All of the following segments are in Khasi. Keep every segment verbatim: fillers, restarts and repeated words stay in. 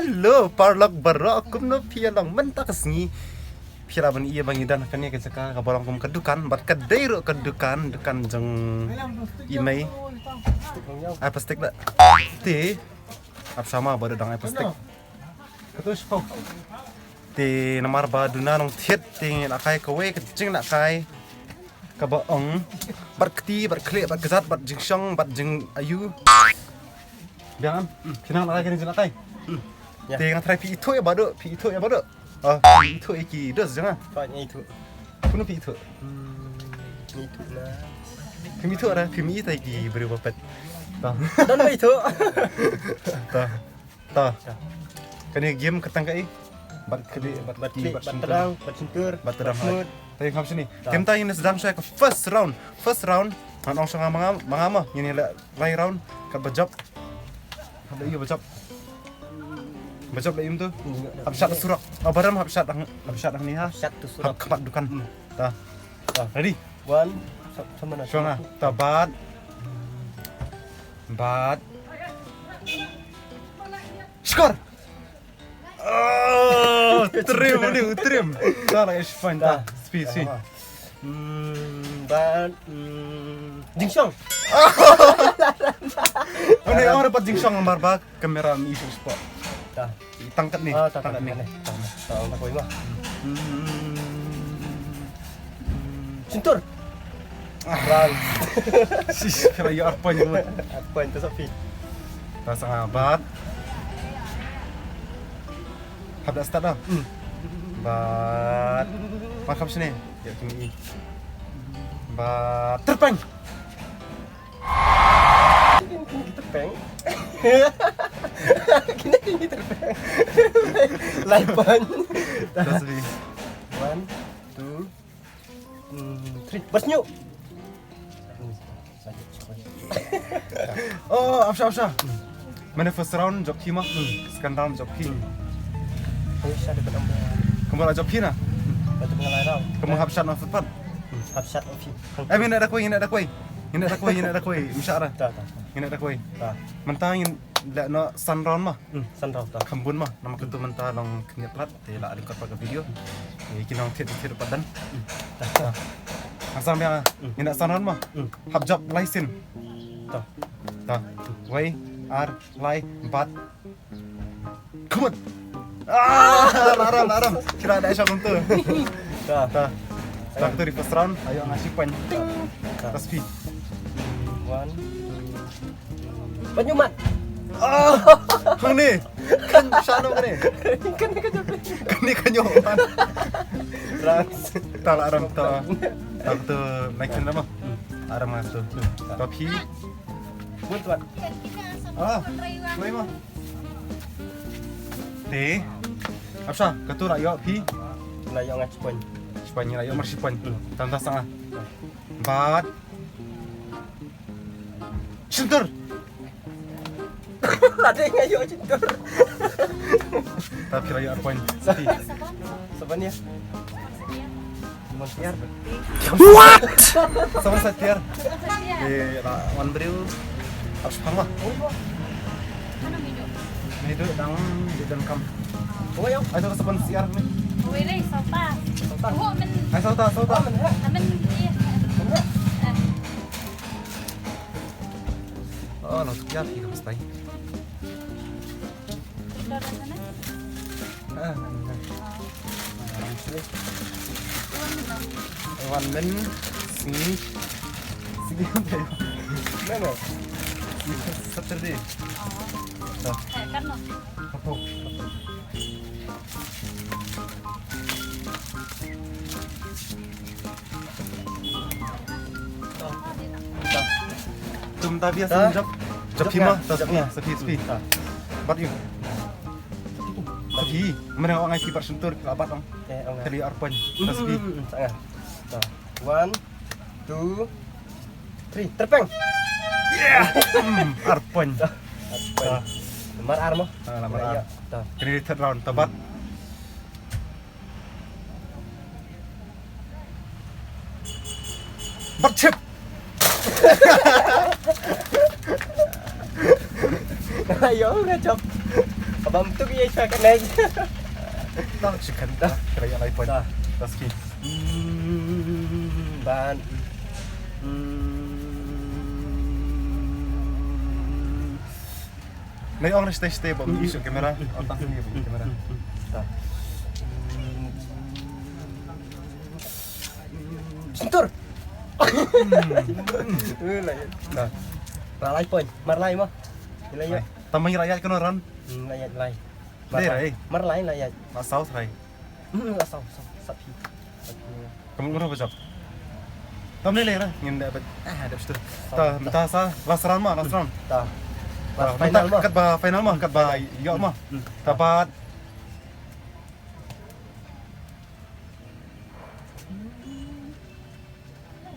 Hello paralok baroh, kumno phi ïa long mynta ka sngi? Phi lah ban ïohi ba ngi don ha kane ka jaka kaba long kum ka dukan, bad ka dei ruh ka dukan, dukan jong i mei. Ai plastik da. Te ap sama ba dang ai plastik. Te namar ba duna nongthied te ngi la kai kawei ka jingla kai kaba ong bad kti bad khlieh bad kjat bad jingshong bad jing ayu. Biang, phi nang la kai ka jingla kai. Te nga trai phi ithuh ïa ba duk, phi ithuh ïa ba duk. Ah, phi ithuh ïa ki dos jong nga. Phi ithuh. Kumno phi ithuh? Phi ithuh na. Phi ithuh ra, phi ithuh ïa ki briew ba pet. Ta. Don ba ithuh. Ta. Ta. Kane game ka tang kaei? Bad khlieh, bad kti, bad shyntur, bad tadang, bad shyntur, bad tadang. Bad mut. Ta ïa kham shini. Ta. Te mynta ngin sdang sha ka first round. First round. Ngan ong sha nga ma nga ma nga ma. Ngin ïa leh lai round. Kat ba jop. Hap leh ïa ba jop. Ba jop leh ïa tu. Hap shad surok. Oh, baram hap shad hap shad hangne ha. Shad tu surok. Hap khmat dukan. Ta. Ta. Ready? One. Sa-, sama na. Shong ha. Ta bad. Bad. Score. Oh, trim ni, trim. Ta la ish fine ta. Spi, spi. Hmm, bad, hmm, jingshong. Mane ong dapat jingshong lambar ba kamera mi isu spot. Ta. Tangkat ni, ah, tangkat ni. Ta, ta, ta, ta, ta. Hmm. Shyntur. Bang. Sis, kira ïa arpon ni. Arpon tu sapi. Ta sanga bad. Hap da start dah. Hmm. Bad. Makham sini. Ya kini. Bad terpeng. Kini terpeng. Kini kini terpeng. Lai pon. Terus ni. One, two, Hmm, three. Bas nyu. Oh, apsa, apsa. Mane first round jop phi ma. Second round jop phi. Kamu la jop phi na. Kamu hap shot na footpath. Hap shot of phi. Eh, ngin da koi, ngin da koi. Ngin da koi, ngin da koi. Misa ra. Ta, ta. Ngin da koi. Ta. Mynta ngin da no san round ma. Hmm, san round ta. Kham bun ma, namar katu mynta long khyndiat palat, te la lyngkot pat ka video. Te ki nongthied thied pat dan. Hmm. Ta. Hasam ïa, hmm, ngin da san round ma. Hmm. Hap jop lai sien. Ta. Ta. Wei, ar, lai, bad. Kumut. Ah, laram, laram. Kira da shot kumtu. Ta. Ta. Ta tu di first round, ayo ngasih point. Ta. Tas pi. One, two, Banyumat. Ah, hangne. Kan shano kane. Kane ka jop. Kane ka jop. Trans. Ta la aram ta. Ta tu naik sini nama. Aram ngas tu. Ta phi. Buat tuan. Ah, mai ma. Te. Apsa, katu la ïoh phi. La ïoh ngat point. Point la ïoh mar shi point. Tanta sanga. Bad. Shyntur. Lade nga ïoh shyntur. Ta phi la ïoh ar point. Saban ïa. Saban ïa. Mon tiar. What? Saban sa tiar. Eh, la wan briew. Ars pang ma. Ni tu dang di dalam kam. Oh, ïoh. Ai tu saban siar ni. Wei lei, salta. Salta. Oh, men. Ai salta, salta. Oh, men, ha. Amen, iya. Men, ha. Eh. Oh, no, ya, kita mesti. Ito na sana? Ah, ano na. Oh. Ah, sige. Wan men, sngi, sngi, ano? Sngi Saturday. Oh. Ito. Eh, kan no? Apo. Tum ta bia sa jop. Jop phi ma, ta jop phi, sa phi, sa phi. Bat ïa. Sa phi. Mana ong ai ki bat shyntur, ka bat ong. Kali arpon. Ta sa phi. One, two, three. Terpeng. Yeah. Arpon. Arpon. Lamar ar mo. Ah, lamar ar. Kini third round, ta bat. Bat chip. Ayo, nga jop. Abam tu ye cha ka nai. Ta chicken ta. Kira ya lai point. Ta. Ta ski. Hmm, ban. Hmm. Nai ong stay stay bam isu kamera. Ong tang ni bam kamera. Ta. Sentur. Hmm. Lai. Ta. Ra lai point. Mar lai mo. Lai. Tam mai rayat kano ran. Hmm, lai lai. Dei rai. Mar lai lai. Ma south rai. Hmm, la south south south. Kam ngro bajak. Tam le le ra ngin da bet. Ah, da betul. Ta ta sa last round ma, last round. Ta. Ta final ma. Kat ba final ma, kat ba yo ma. Ta pat.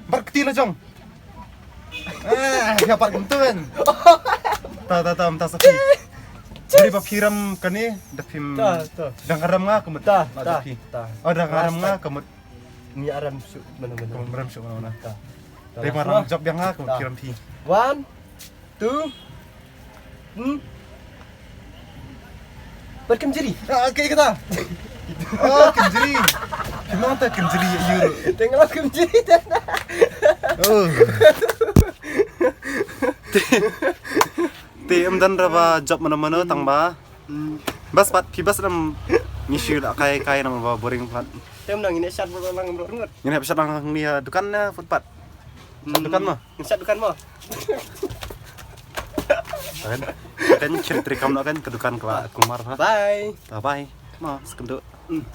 Bar kti la jong. Eh, ya par kumtun. Ta ta ta ta sapi. Jadi ba piram kani da pim. Ta ta. Dang aram nga kumut. Ta ta. Oh, dang aram nga kumut. Ni aram su mana mana. Kumut aram su mana mana. Ta. Dei marang jop biang nga kumut piram pi. One, two. Hmm. Bar kemjiri. Ah, okay kata. Oh, kemjiri. Kemang ta kemjiri ya yur. Tengok kemjiri ta. Oh. Te em dan raba jop mana mana tang ba. Hmm. Bas pat pi bas dam ngi shu da kai kai nang ba boring pat. Tem nang ini shat bro lang bro ngut. Ini shat lang ni dukan na footpath. Shat dukan ma. Shat dukan ma. Kan kan cerita rekam nak kan ke dukan kela Kumar ha. Bye. Bye bye. Ma sekentuk. Hmm.